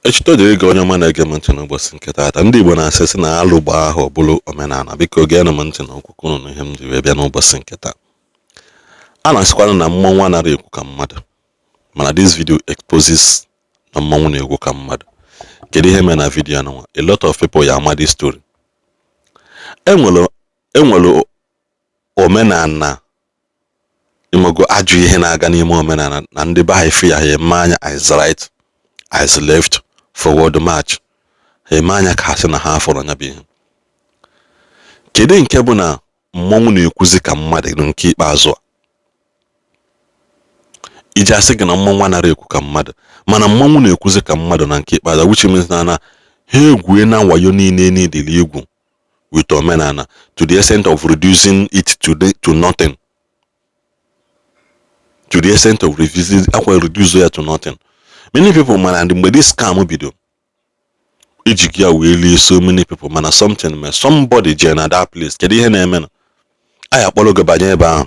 Etuto dịrị gị onye ọma na-ege m ntị n'ụbọchị nke taata. Ndị Igbo na-asị sị na alụ gbaa ahọ ọ bụlụ omenala. Biko geenụ m ntị n'okwu ka unu nụ ihe m ji wee bịa n'ụbọchị nke taa. A na-asịkwanụ na mmọnwụ anarọ ekwu ka mmadụ, mana this video exposes na mmọnwụ na-ekwu ka mmadụ. Kedu ihe mere na video anụnwa? A lot of people ya ama this story. Enwere enwere omenala ịmago ajọ ihe na-aga n'ime omenala na ndị be anyị fi ya ha eme anya eyes right, eyes left, forward march, ha eme anya ka ha sị na ha afụrọ nya bụ ihe. Kedu nke bụ na mmọnwụ na-ekwuzi ka mmadụ nke ikpeazụ a? Iji asị gị na mmọnwụ anara ekwu ka mmadụ, mana mmọnwụ na-ekwuzi ka mmadụ na nke ikpeazụ, which means na na ha egwue na wayo niile niile egwu with omenala to the extent of reducing it to nothing, to the extent of reducing akwa reduce ya to nothing. Many people mana mgbe this scam bido iji ya wee lie so many people, mana something mee, somebody jee na that place. Kedu ihe na-eme na anyị akpọrọ gị banye ebe ahụ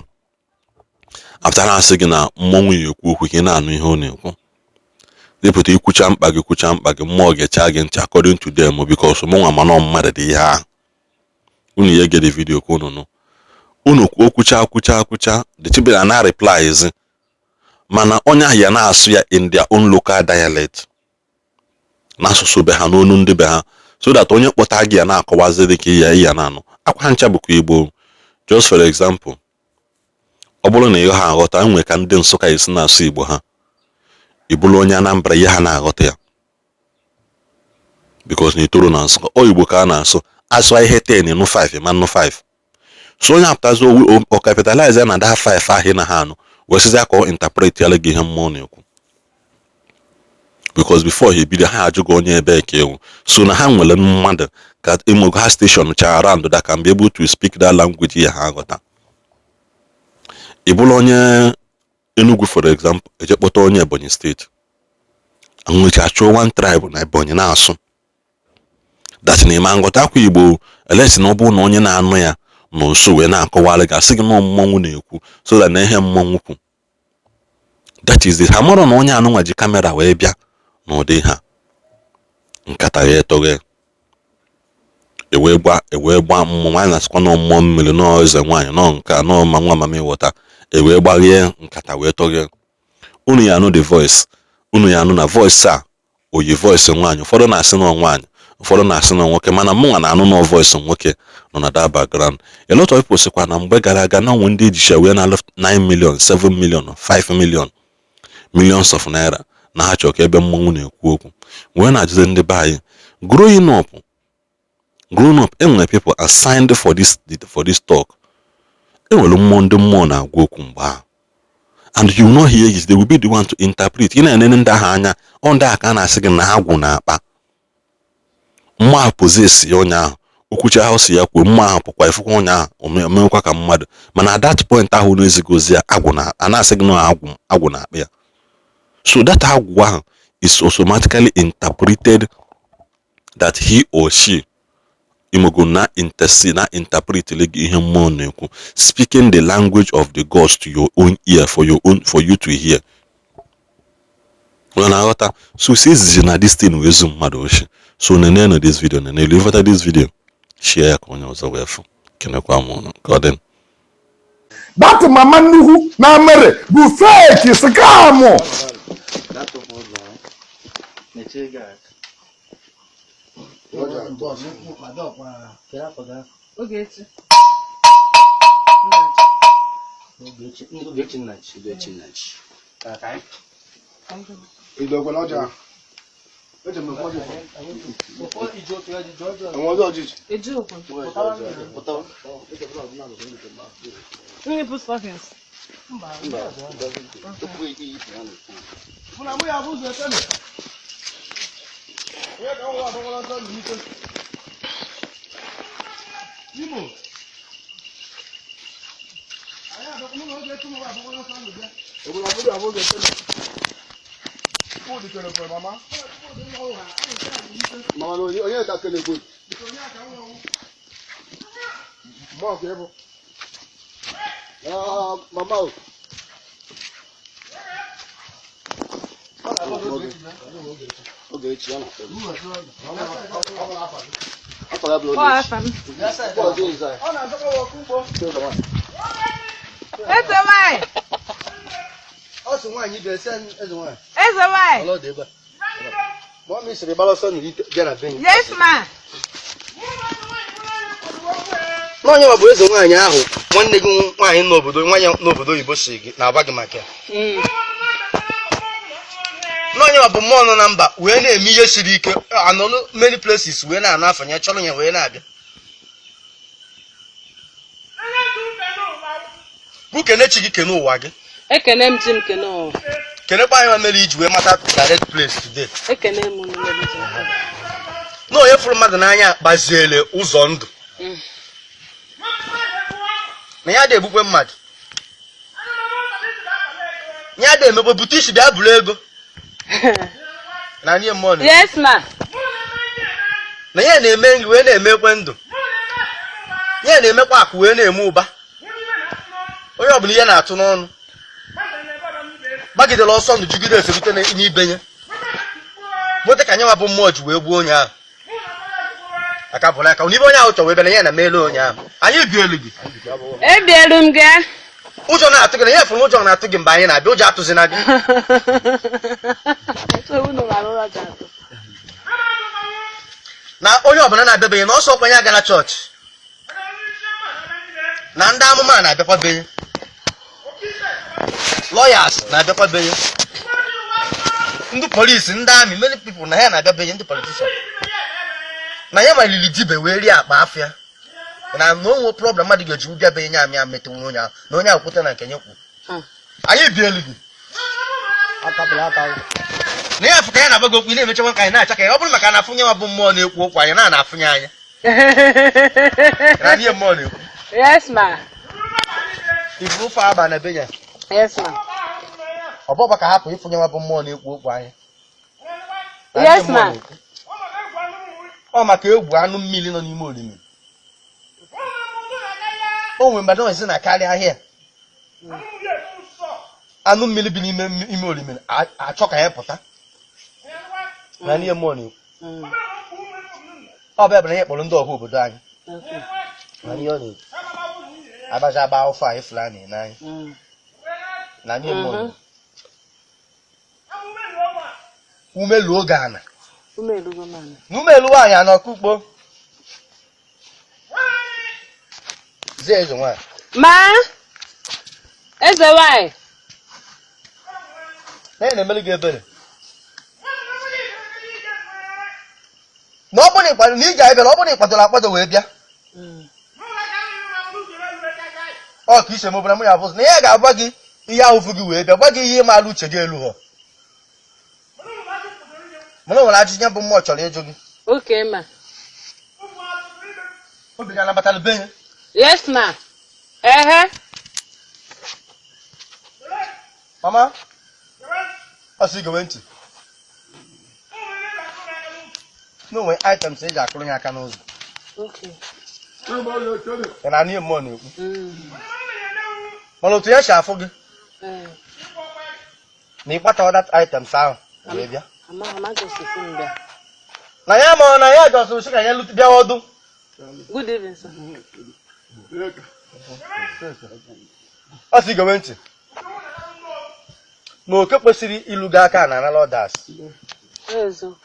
after na-asị gị na mmọnwụ ya ekwu okwu ka ị na-anụ ihe ọ na-ekwu, depụta ikwucha mkpa gị, kwucha mkpa gị, mmụọ ga-echa gị ntị according to them, because mụnwa mana mmadụ dị ihe ahụ. Unu ya gere video ka unu nụ unu okwucha kwucha kwucha, the children na replies, mana onye ahụ ya na-asụ ya in their own local dialect, n'asụsụ be ha, n'onu ndị be ha, so that onye kpọta gị ya na-akọwazi dị ka iya iya na-anụ akwa ncha bụkwa Igbo. Just for example, ọ bụrụ na ị ha aghọta enwe ka ndị Nsụka esi na-asụ Igbo ha, ị bụrụ onye Anambra, ihe ha na-aghọta ya because na itoro na Nsụka, ọ Igbo ka a na-asụ. Asụ ihe 10 nụ 5 ma nụ 5, so onye apụtazi o capitalize ya na that 5 ahụ ị na ha anụ wee sịzi ka ọ interpret ya gị ihe mmụọ na-ekwu, because before ha ebido ha ajụghị onye ebe ka ewu so na ha nwere mmadụ ka ịmụgo ha station cha around that can be able to speak that language ya ha aghọta. Ị bụrụ onye Enugu, for example, eje kpọta onye Ebonyi State, nwụcha chụọ one tribe na Ebonyi na-asụ that na ịma nghọta akwa Igbo elesi na ọ bụrụ na onye na-anụ ya nọ nso wee na-akọwara gị, asị gị na mmọnwụ na-ekwu, so that na ihe mmọnwụ kwu, that is it. Ha mara na onye anụnwa ji camera wee bịa n'ụdị ha nkata ya etoghe, ewee gba ewee gbaa mmọnwụ. Anyị na-asịkwa na mmụọ mmiri nọọ, eze nwaanyị nọọ, nke a nọọ, ma nwa mama ịghọta, ewee gbaghee nkata wee tọghee. Unu ya anụ the voice, unu ya anụ na voice a oyi voice nwaanyị. Ụfọdụ na-asị na nwaanyị, ụfọdụ na-asị na nwoke, mana mụnwa na-anụ na voice nwoke nọ na that background. A lot of people sịkwa na mgbe gara aga na onwe ndị ejicha wee na 9 million, 7 million, 5 million, millions of naira na ha chọrọ ka ebe mmọnwụ na-ekwu okwu wee na-ajụzi ndị be anyị. Growing up, grown up, enwere people assigned for this talk. Enwere mmụọ, ndị mmụọ na-agwa okwu mgbe ahụ, and you will not hear it. They will be the one to interpret. Ị na-enene ndị ahụ anya, ọ ndị ahụ ka a na-asị gị na ha gwụ na-akpa mmụọ ahụ possess ya. Onye ahụ okwuchi ahụ si ya kwuo, mmụọ ahụ pụkwa ifụkwa onye ahụ omewekwa ka mmadụ, mana at that point ahụ na-ezighị ozi ya, agwụ na a na-asị gị na agwụ agwụ na-akpa ya. So that agwụ ahụ is automatically interpreted that he or she imogo na intercede na interpret gị ihe mmụọ na-ekwu, speaking the language of the gods to your own ear for your own, for you to hear. Ọ na-aghọta? So si ezizi na this thing wee zu mmadụ oshi. So nenenu this video, nenelu ifeta this video, share ya ka onye ọzọ wee fụ. Kenekwa m ụnụ ka ọ dị. That mama nnukwu na mere bụ fake scam. That ụzọ mechie gị aka. Kedu afọ gị? Ogechi. Nnaji. Ogechi, Ogechi Nnachi. Ogechi Nnachi. Ka ka anyị. Ìgbẹ̀kọ̀ lọ́jà. Àwọn ọjọ́ ọjọ́. Ejokwu. Pụtawa. Mmiri post office. Tupu iyipụ ya n'okwu. Mụ na mụ ya bụ ụzọ ekene. Onye ka nwa agbawara ọsọ n'ike. Imo. Anyị adọkọ mụ na oge etu mụ agbawara ọsọ n'ike. Obodo abụrụ abụ ụzọ ekene. Food kere for mama. Mama na onye onye ka kele kwe. Mmụọ ka ịbụ. Ah, mama o. Ogechi ọ na-akpọ gị. Afọ ya bụ Ọ Ogechi. afa m. Ọ na-azọkwa ọkụ ugbo. Eze nwanyị. Ọ sị nwaanyị ibe ese eze nwaanyị. Eze nwanyị. Ọlọdụ ebe a. Ma ọ sịrị gbara ọsọ n'ite bịa na be ya. Yes ma. N'onye ma bụ eze nwaanyị ahụ nwanne gị nwaanyị n'obodo nwaanyị n'obodo oyibo si gị na-agwa gị maka ya. N'onye ma bụ mmụọ nọ na mba wee na-eme ihe siri ike anọlụ many places wee na-anụ afọ ya chọrọ ya wee na-abịa. Bụ kene chi gị kene ụwa gị. Ekene m chi m kene ụwa. Kenekwa anyị ma mere iji wee mata direct place today. Ekene m unu mere ji. Na onye fụrụ mmadụ n'anya gbaziele ụzọ ndụ. Na ya dị egbukwe mmadụ. Ya dị emekwe bute isi bịa buru ego. Na anyị mmụọ na Yes ma. na ya na-eme nri wee na-emekwe ndụ. Ya na-emekwa akụ wee na-eme ụba. Onye ọbụla ihe na-atụ n'ọnụ. Gbagidere ọsọ ndụ jigide eserute n'ibe ya. Bute ka nyanwa bụ mmụọ ji wee gbuo onye ahụ. Aka bụrụ aka n'ibe onye ahụ chọrọ wee bịa na ya na meelu onye ahụ. Anyị bi elu gị. Ebielu m gị. Ụjọ na-atụ gị na ya fụrụ ụjọ na-atụ gị mgbe anyị na-abịa ụjọ atụzina gị. Unu mara ụlọ ji atụ. Na onye ọbụla na-abịabeghị na ọsọ okwenye agala chọọchị. Na ndị amụma na-abịakwa benye. Lawyers na-abịakwa benye. Ndị polisi, ndị amị, many people na ya na-abịa benye ndị politician. Na ya maliri dibe wee rie akpa afịa. Na na onwe problem mmadụ ga-eji bịa benye nye amị ametenwu onye ahụ na onye ahụ kwute na nke nye kwu. Anyị bi elu gị. Na ya afụ ka ya na-agba gị okwu ị na-emechakwa ka anyị na-acha ka ya ọ bụrụ maka na afụnye nwa bụ mmụọ na-ekwu okwu anyị na-afụnye anya. Na ihe mmụọ na-ekwu. Yes ma. Ifuru ụfọ aba na be ya. Yes ma. Ọ bụkwa ka hapụ ịfụnye nwa bụ mmụọ na-ekwu okwu anyị. Na Yes ihe mmụọ ma. na-ekwu. Ọ maka egwu anụ mmiri nọ n'ime orimiri. O nwere mmadụ nwezi na karịa ahịa. Anụ mmiri bi n'ime ime orimiri achọ ka ya pụta. Na ihe mmụọ na-ekwu. Ọ bụ ya bụ na ihe kpọrọ ndị ọha obodo anyị. Okay. Na ihe ọ na-ekwu. Abacha agba ụfọ anyị Fulani n'anya. Na ihe mmụọ na-ekwu. Ume luo oge ana. Ume elugo m ana. Na ume elu nwaanyị anọ kukpo. Zie eze nwaanyị. Ma. Eze nwanyị. Na ya na-emere gị ebere. Na ọ bụrụ na ịkwado na ije anyị bịara ọ bụrụ na ịkwadoro akwado wee bịa. Ọ ka ise mobara mụ ya abụzụ na ya ga-agwa gị ihe ahụ fụ gị wee bịa gwa gị ihe ịmara uche gị elu họ. Mana o nwere ajụjụ ya bụ mmụọ chọrọ ịjụ gị. Okay ma. Obi ga-anabatara be ya. Yes ma. Ehe. Mama, ọ sị gewe ntị. Na o nwere items eji akụrụ ya aka n'ụzọ. Okay. Ya na anụ ihe mmụọ na-ekwu. Mana otu ya si afụ gị na ịkpata that items ahụ wee bịa. Ama ama jọsisi m bịa. Na ya ma na ya jọsịrị sị ka ya lute bịa ọdụ. Good evening sir. Ọ sị gewe ntị. Na oke kwesịrị ilu gị aka na anala ọdas. Ezo.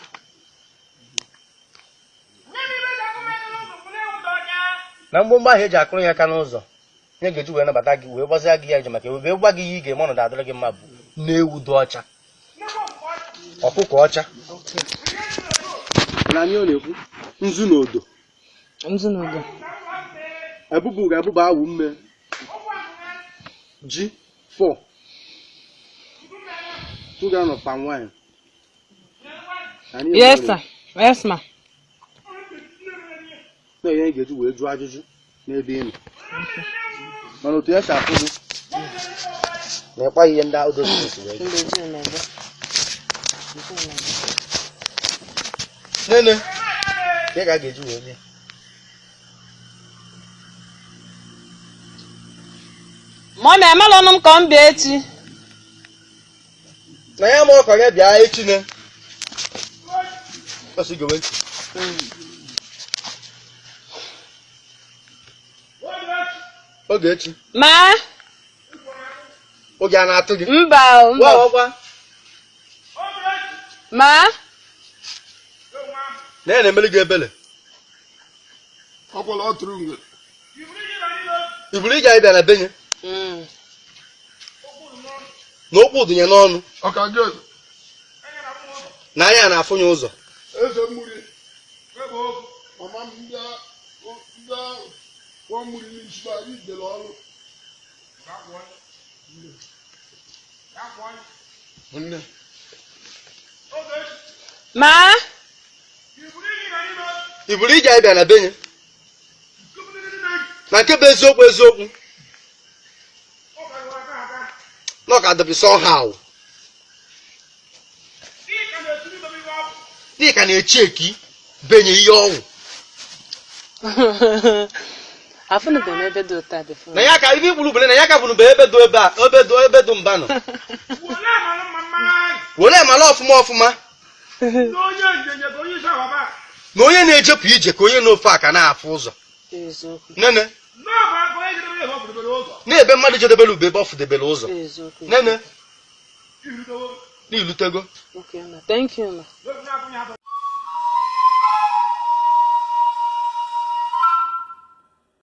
Na mgbomgbo ahụ eji akụrụ ya aka n'ụzọ nye ga-eji wee nabata gị wee gbazie gị ya ije maka wee gwa gị ihe ị ga-eme ọnọdụ adịrị gị mma bụ n'ewu dị ọcha ọkụkọ ọcha. Okay. Na anyị ọ na-ekwu nzu na odo. Nzu na odo. Ebubu ga-abụba awụ mme ji 4 2 gallon of palm wine. Yes sir. Yes ma. Na ihe ga-eji wee jụọ ajụjụ n'ebe ị nọ. Mana otu ya si afụ gị na ịkwa ihe ndị ahụ dosiri wee Ndị ji na-ebe. Nzu na odo. Nene, ka ị ga-eji wee bịa. Mọmi amalọnụ m ka m bịa echi. Na ya ma ọkọ ya bịa echi ne. Ọsị gewe ntị. Ogechi. Ma? Oge a na-atụ gị. Mba o, mba. Wa ọkwa. Ma? Na ya na-emeli gị ebele. Ọkwala ọ tụrụ ngwere. Iburu ije anyị bịa na benye. Na okwu dụnye n'ọnụ. Ọka gị eze. Na anya na-afụ ya ụzọ. Eze mmiri. Mama m bịa bịa kwụọ mmiri n'isi anyị jere ọrụ. Nne. Ma? Iburu ije anyị bịa na benye. Na nke bụ eziokwu eziokwu. Na ọ ka dịbị somehow. Dị ka na-echi eki benye ihe ọnwụ. Afụnụbeghị m ebe dị otu a before. Na ya ka ibe ikpuru bere na ya ka bụrụ ebe do ebe a ebe do ebe do mba nọ. Were mara ọfụma ọfụma. Na onye na-ejepụ ije ka onye n'ofe a ka na-afụ ụzọ. Eziokwu. Nene. Na-ebe mmadụ jedebere ube ebe ọ fụdebere ụzọ. Eziokwu. Nene. N'ilutego. Okay, ma. Thank you, ma.